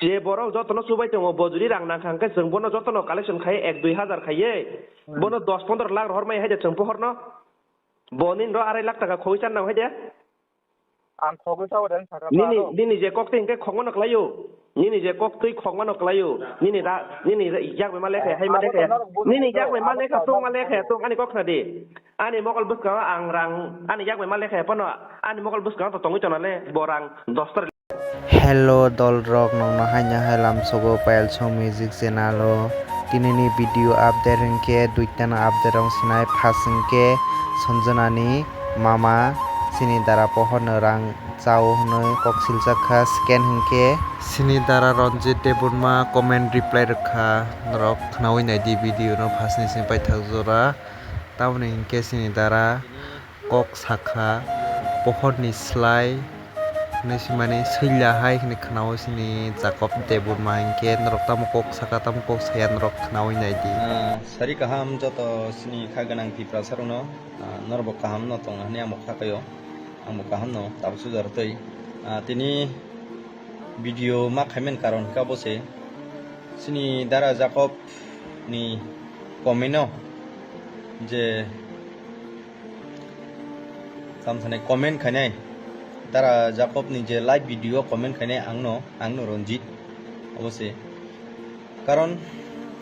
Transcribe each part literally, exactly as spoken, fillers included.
Je borok jotono chubai tongo, bo jodi rang nangkha hwnkhe chwng bono jotono collection khai ek dui hazar khaiye, bono dos pondro lakh rohor mai hai de chwng pohorno. Bo nini ro arai lakh taka khogwi chan nang hai de. Ang khogwi sao de, saka nini, paro. Nini je kok twi hwnkhe khokmano kwlaio. Nini je kok twi khokmano kwlaio. Nini da, nini yak bai ma lekha, hai ma lekha. Nini yak bai ma lekha, tong ma lekha, tong ani kok khna di. Ani mokol bwskango ang rang, ani yak bai ma lekha phano, ani mokol bwskango to tongwi tona le, bo rang dos tar. Hello dolrok, nokno haino hai lamsogo Payal Song Music channel o. Tinini video update hwnkhe duitano update rok sinai, first hwnkhe Sanjana ni mama chini dara pohorno rang chao hwnwi kok silchak kha, second hwnkhe chini dara Ranjit Debbarma comment reply rwkha, norok khnaui naidi video no first ni simi paithak jora, tamoni hwnkhe chini dara kok sakha, pohorni slai hwnwi swimani swilya hai hwnwi khwnao chini Jacob Debbarma, hinkhe norok tamo kok saka, tamo kok saya, norok khnaui naidi. Ah, sari kaham joto chini kha gwnang Tiprasa rokno, ah, norokbo kaham no tong hwnwi ang bo kha kaio, ang bo kaham no tabuk sujar twi. Ah, tini video ma khaiman karon hwnkha bo se chini dara Jacob ni comment no je Tamo sanai comment khainai, dara Jacob ni je live video comment khainai angno, angno Ranjit, obo se. Karon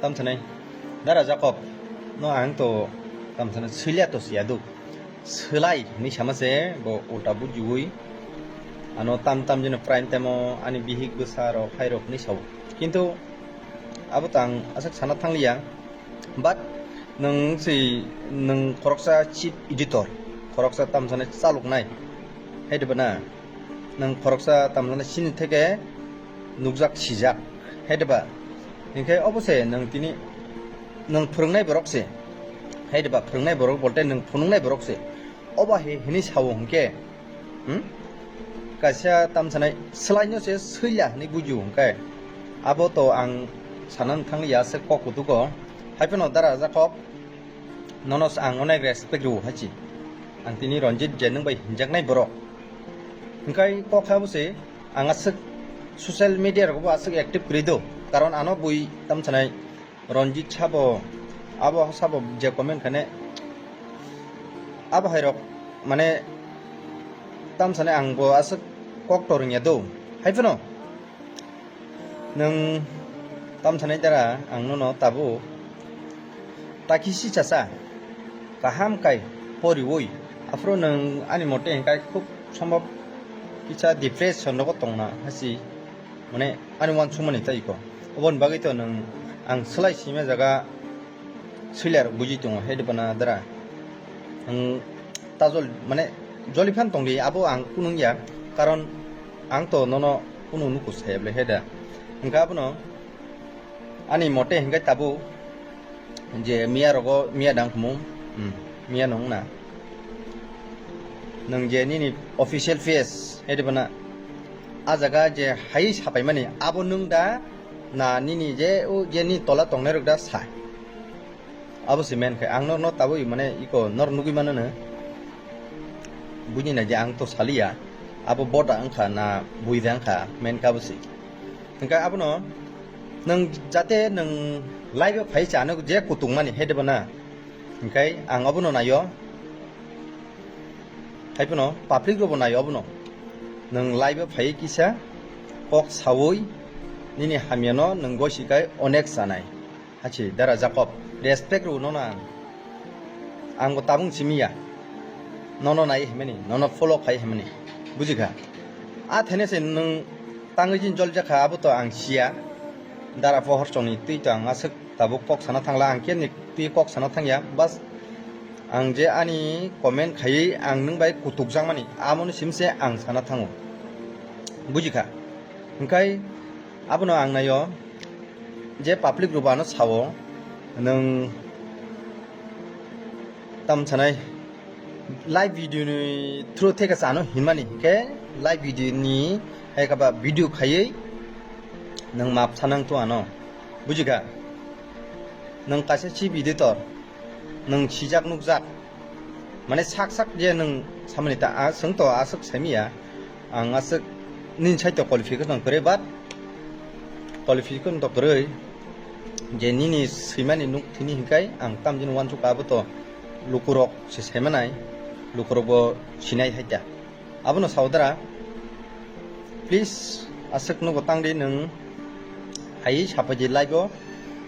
tamo sanai, dara Jacob no ang to tamo sanai swilya to siya do. Swlai hinwi sama se bo ulta bujiwi. Ano tam tam jeno prime time o ani bihik bwsa rok hai rok hinwi sao. Kintu abo to ang aswk sana thangliya. But nwng si, nwng khoroksa chief editor, khoroksa tamsani chaloknai, hai diba na? Nwng khoroksa tamsani sini theke nukjak, sijak, hai diba? Hinkhe obo se nwng tini nwng phwrwngnai borok se, hai diba? Phwrwngnai borok bolte nwng phunuknai borok se. Obo hai hinwi sao hinkhe, hmm? Kaisa tamsanai swlaino se swila hinwi bujiu hinkhe. Abo to ang sanani thangliya se kok kutugo. Haiphano dara Jacob, nono ang onek respect rwo haichi. Ang tini Ranjit je nwng bai hinjaknai borok. Hinkhe kok habo se ang aswk social media rogo bo aswk active kwrwi do. Karon ano bui tamsanai Ranjit sabo, abo sabo je comment khainai, abo hai rok mane tamsani ang bo aswk kok to rwngya do. Hai phano nwng tamsani dara ang nono tabuk taki si chasa kaham kai poriwi, aphuru nwng ani mote hinkhe khub sombhob kisa depression rogo tongna hasi. Mane ani uansukmani tei iko. Oboni bagwi to nwng ang swlai sima jaga swilai rok buji tongo, hai diba na dara? Ang ta jol, mane joli phan tongdi, abo ang kunu wngya, karon ang to nono kunu nuku saya bwle, hai da? Hwnkhe abono ani mote hwnkhe tabuk je miya rogo, miya dang khumu, hmm, miya nung na. Nwng je nini official face, hai diba na? A jaga je hai sapaimani, abo nwng da na nini je o je ni tola tongnai rok da sa? Abo se men khe ang norno tabui mane iko nor nugui mano no. Buini na je ang to saliya, abo boda wngkha na buida wngkha, men khe abo se. Hwnkhe abono nwng jate nwng live o phai chano je kutung mani, hai diba na? Hwnkhe ang abono naio, hai phano public rokbo naio abono. Nwng live o phai kisa kok saui nini hamyano nwng gosi kai onek chanai. Hachi dara Jacob, respect rw nono ang. Ang bo tabung simi ya. Nono nai himani, nono follow khai himani. Bujikha? A thene se nwng tangwi jin jol jakha abo to ang siya. Dara pohor chongni twi to ang aswk tabuk kok sana thangla, ang kemni twi kok sana thangya. Bas ang je ani comment khaiwi ang nwng bai kutuk jakmani, amoni sim se ang sana thango. Bujikha? Hwnkhe abono ang naio. Je public rok bo ano sao, nwng tam sanai live video ni through theke chano hinmani, hwnkhe live video ni hai kaba video khaiwi nwng map sanang to ano, bujikha? Nwng kaisa chief editor, nwng sijak nukjak, mane sak sak je nwng samani ta, a, chwng to aswk saimiya, ang aswk nini side to qualification kwrwi, but Qualification to kwrwi, je nini swimani nuk thini hinkai ang tamjin wansuk abo to lukurok se saimanai, lukurok bo sinai haita. Abono saudara, please aswk nugo tangdi nwng hai sapaidi live o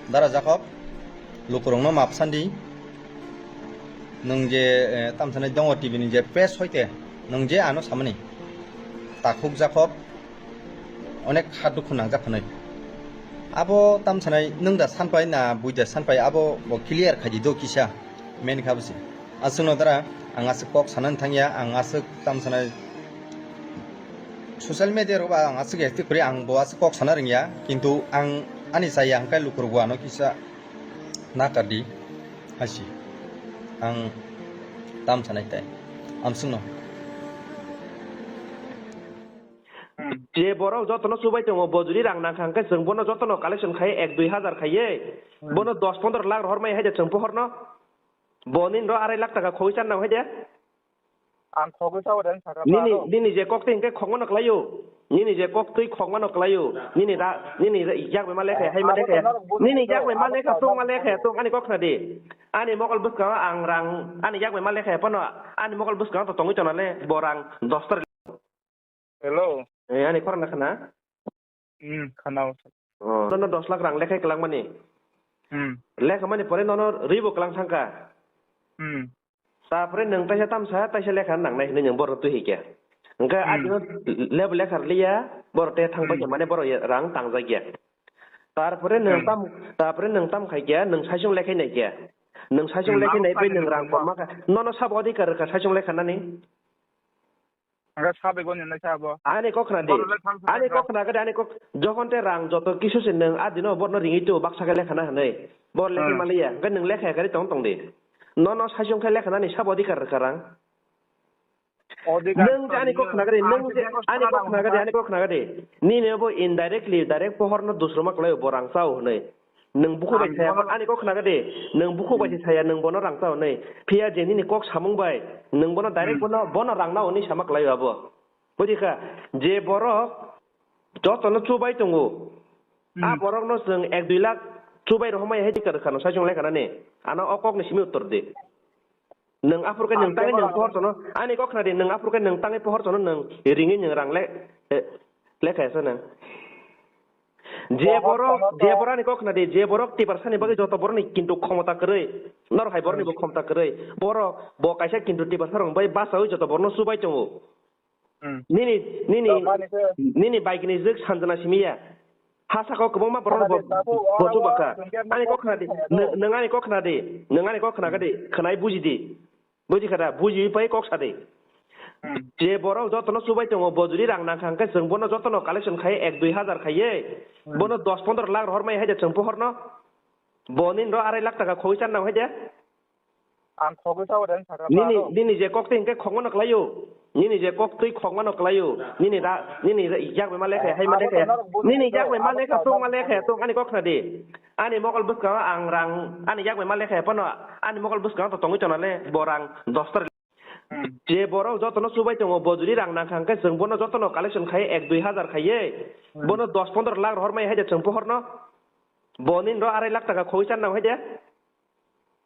dara Jakob, lukurokno map sandi. Nwng je, eh, tamsanai dongo T V ni je press hoite, nwng je ano samani takhuk Jakob, onek kha dukhu nangjak hwnwi. Abo tamsanai nwng da sanpai na bui da sanpai, abo bo clear khaidi do kisa, main kha bwse. Aswkno dara ang aswk kok sanani thangya, ang aswk tamsanai social media rogo ang aswk active kwrwi, ang bo aswk kok sana rwngya, kintu ang ani chaya hwnkhai lukurok bo ano kisa nakardi hasi. Ang tamsanai tai amswkno. Je borok jotono chubai tongo, bo jodi rang nangkha hwnkhe chwng bono jotono collection khaiye ek dui hazar khaiye, bono dos pondro lakh rohor maya haide chwng pohorno. Bo nini ro arai lakh taka khogwi chan nang haide. Ang khogwi sao de, sakha nini, nini je kok twi hwnkhe khogmano kwlaio. Nini je kok twi khogmano kwlaio. Nini da, nini da yak bai ma lekha, hai ma lekha. Nini yak bai ma lekha, tong ma lekha, tong ani kok khna di. Ani mokol bwskango ang rang, ani yak bai ma lekha phano, ani mokol bwskango to tongwi tonale, bo rang dos tar. Hello. Eh, ani khorang na khana? Hmm, khana. Oh, nono dos lakh rang lekha kwlangmani. Hmm. Lekha mani pore nono ribo kwlang thangkha. Hmm. Tapore nwng taisa tamsa, taisa lekha nangnai hinwi nwng borno twi hikya. Hwnkhe hmm, adino level lekha rwliya, borok te thang hmm, paikha mane borok rang tangjak ya. Tarpore nwng hmm, tam, tarpore nwng tam khai khe, nwng saichung lekhai nai khe. Nwng saichung hmm, lekhai nai bai nwng rang komma kha. Nono sabo adhikar rwkha saichung lekha nani? Ang khe sabai goni nai sabo. Ani kok khna di. Borok le thang thang ani kha. Kok khna gade, ani kok, jokhon te rang joto kisu se nwng adino borno ringwi tu baksa khe lekha na hwnwi. Bor lekha hmm, maliya, hwnkhe nwng lekha khe tong tong di. Nono saichung khe lekha nani sabo adhikar rwkha rang? Nwng je ani kok khna gade, nwng je ani kok khna gade, ani kok khna gade. Nini bo indirectly, direct pohorno dusroma kwlaio, bo rang chao hwnwi. Nwng bukhuk bai saya, ani kok khna gade, nwng bukhuk bai saya, nwng bono rang chao hwnwi. Phiya je nini kok samung bai, nwng bono direct bono, bono rang nao hwnwi sama kwlaio abo. Buji kha, je borok jotono chubai tongo, a borokno chwng ek dui lakh chubai rohormaya hai tikar rwkha no saichung lekha nani. Ano o kokni simi uttor di. Nwng aphuru khe nwng tangwi nwng pohor sono, ani kok khna di, nwng aphuru khe nwng tangwi pohor sono nwng ringwi nwng rang le, eh, lekha ya sa nwng. Je borok, je borok ani kok khna di, je borok tiprasani bagwi joto borokni kintu khomota kwrwi, norok hai borokni bo khomota kwrwi, borok bo kaisa kintu tiprasa rok bai bachaui joto borokno chubai tongo. Hmm. Nini, nini, nini bike ni jwk sanjana simi ya. Ha saka o kwbangma borok bo, bo chuba kha. Ani kok khna di, nwng ani kok khna di, nwng ani kok khna di, khwnai buji di. Buji kha da, buji pai kok sa di. Hmm. Je borok jotono chubai tongo, bo jodi rang nangkha hwnkhe chwng bono jotono collection khaiye ek dui hazar khaiye, hmm, bono dos pondro lakh rohor mai hai de chwng pohorno. Bo nini ro arai lakh taka khogwi chan nang hai de. Ang khogwi sao de, sakha nini, nini je kok twi hwnkhe khogmano kwlaio. Nini je kok twi khogmano kwlaio. Nini da, nini yak bai ma lekha, hai ma lekha. Nini yak bai ma lekha, tong ma lekha, tong ani kok khna di. Ani mokol bwskango ang rang, ani yak bai ma lekha phano, ani mokol bwskango to tongwi tonale, bo rang dos tar. Hmm. Je borok jotono chubai tongo, bo jodi rang nangkha hwnkhe chwng bono jotono collection khaiye ek dui hazar khaiye, hmm, bono dos pondro lakh rohor mai hai de chwng pohorno. Bo nini ro arai lakh taka khogwi chan nang hai de.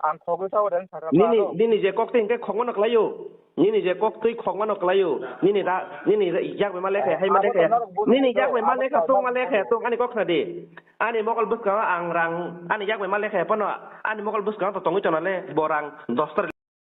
Ang khogwi sao de, sakha nini, nini je kok twi hwnkhe khogmano kwlaio. Nini je kok twi khogmano kwlaio. Nini da, nini yak bai ma lekha, hai ma lekha. Nini yak bai ma lekha, tong ma lekha, tong ani kok khna di. Ani mokol bwskango ang rang, ani yak bai ma lekha phano, ani mokol bwskango to tongwi tonale, bo rang dos tar.